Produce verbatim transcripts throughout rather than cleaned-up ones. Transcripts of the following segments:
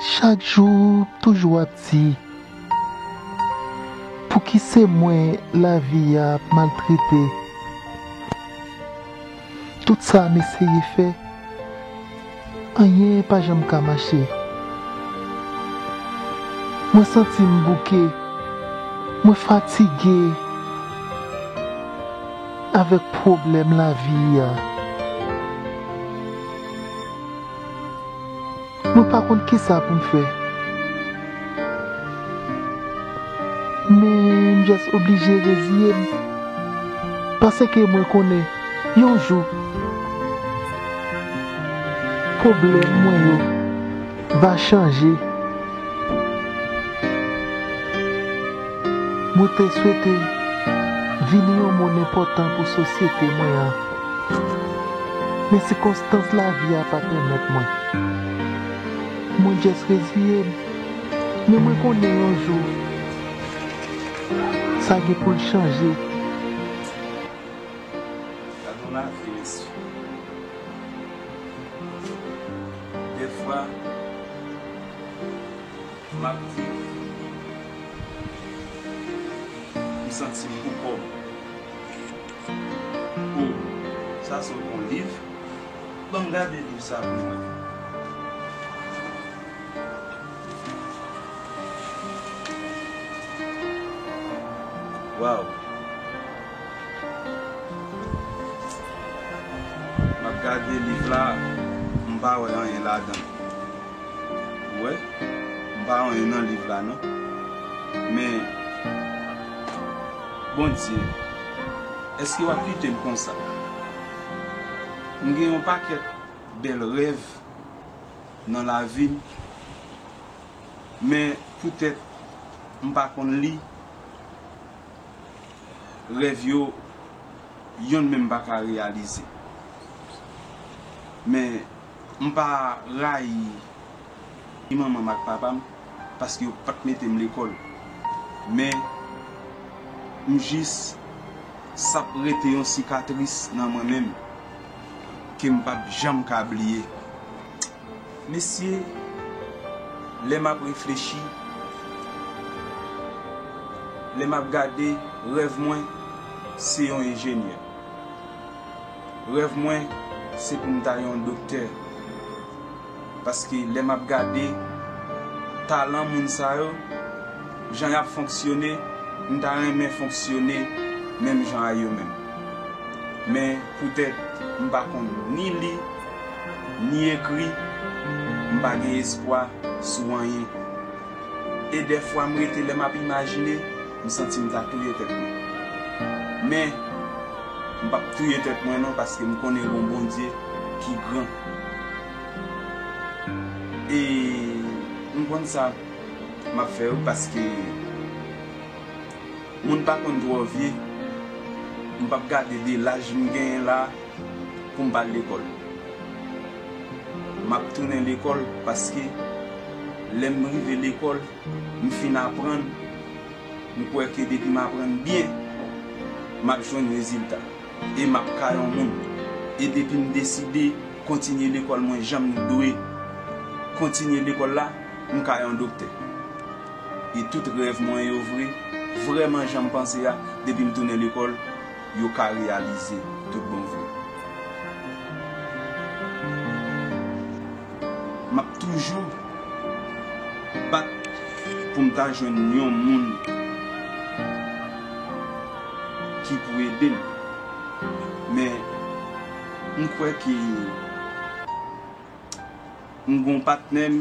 Chak jou, m toujou ap di, pouki se mwen lavi a ap maltrete? Tout sa m eseye fè, anyen pa janm ka mache. Mwen santi m bouke, mwen fatige avèk pwoblèm lavi a. Mwen pa konn kisa pou m fè. Men m just oblije reziye m. Paske mwen konnen yon jou, pwoblèm mwen yo va chanje. Mwen te swete vini yon moun enpòtan pou sosyete mwen an. Men sikonstans lavi a pa pèmèt mwen. Mwen just reziye m. Men mwen konnen yon jou, sa gen pou l chanje. Gad yon lavi, mesye. Dèfwa, m ap viv, m santi m pou kò m. O, sa se yon bon liv. Ban m gade liv sa pou mwen. Waw. M ap gade liv la, m pa wè anyen ladan l. Ou wè? M pa wè anyen nan liv la, non. Men, Bondye, èske w ap kite m konsa? M gen yon pakèt bèl rèv nan lavi m, men poutèt m pa konn li, rèv yo, yonn menm pa ka reyalize. Men, m pa rayi ni manman m ak papa m, paske yo pa t mete m lekòl. Men, m jis, sa ap rete yon sikatris nan mwen menm, ke m p ap janm ka bliye. Mesye, lè m ap reflechi, lè m ap gade, rèv mwen, se yon enjenyè. Rèv mwen, se pou m ta yon doktè. Paske lè m ap gade talan moun sa yo, jan y ap fonksyone, m ta renmen fonksyone menm jan a yo menm. Men poutèt m pa konn ni li, ni ekri, m pa gen espwa sou anyen. E dèfwa m rete lè m ap imajine, m santi m ta touye tèt mwen. Men, m p ap touye tèt mwen non, paske m konnen gon Bondye ki gran. E m konn sa m ap fè yo, paske moun pa konn twò vye. M p ap gade de laj m genyen la pou m pa al lekòl. M ap tounen lekòl paske lè m rive lekòl, m fin aprann, m kwè ke depi m aprann byen, m ap jwenn rezilta. E m ap ka yon moun. E depi m deside kontinye lekòl mwen jan m dwe kontinye lekòl la, m ka yon doktè. E tout rèv mwen yo vre, vrèman jan m panse a, depi m tounen lekòl, yo ka reyalize tout bon vre. M ap toujou bat pou m ta jwenn yon moun ki pou ede m. Men, m kwè ke m gon patnè m,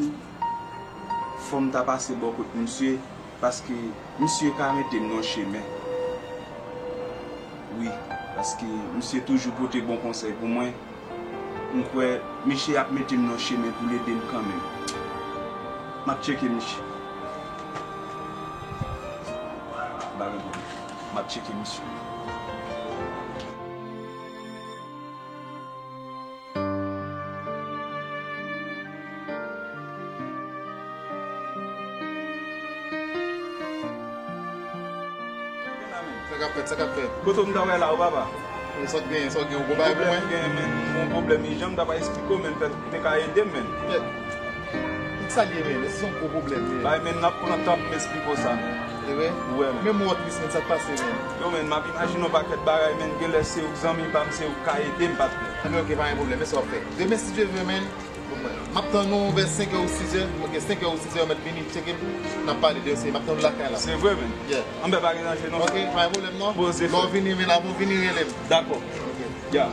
fò m ta pase bò kot misye, paske misye ka mete m nan chemen. Wi, paske misye toujou pote bon konsèy pou mwen. M kwè misye ap mete m nan chemen pou l ede m kanmenm. M ap tcheke misye. Pa gen pwoblèm. M ap tcheke misye. Sa k ap fèt, sa k ap fèt? Kote w m ta wè la, o papa? Sa w t genyen, sa w gen, yon gwo bagay pou mwen? Pwoblèm m gen, men, yon pwoblèm ijan, m ta pral esplike w, men, fèt ou te ka ede m, men. Kèt. Sa l ye, men, se yon gwo pwoblèm, men. Bay, men, n ap pran tan pou m esplike w sa, men. Se vre? Wè, men. Men m wè w tris, men, sa k pase, men? Yo, men, m ap imajine yon pakèt bagay, men, genlè se ou k zanmi pa m, se ou k ka ede m, patnè. Anben, ok, pa gen pwoblèm, men sa w ap fè. Demen, si Dye vle, men, m ap tann ou vè senk è ou sis è, ok, senk è ou sis è, ou mèt vini tcheke m, n ap pale de se, m ap tann ou lakay la. Se vre, men. Yeah. Anben, pa gen danje, non. Ok, pa gen pwoblèm, non. Poze, Lè w frè. Vini, men, avan w vini, rele m. Dakò. Ok. Ya.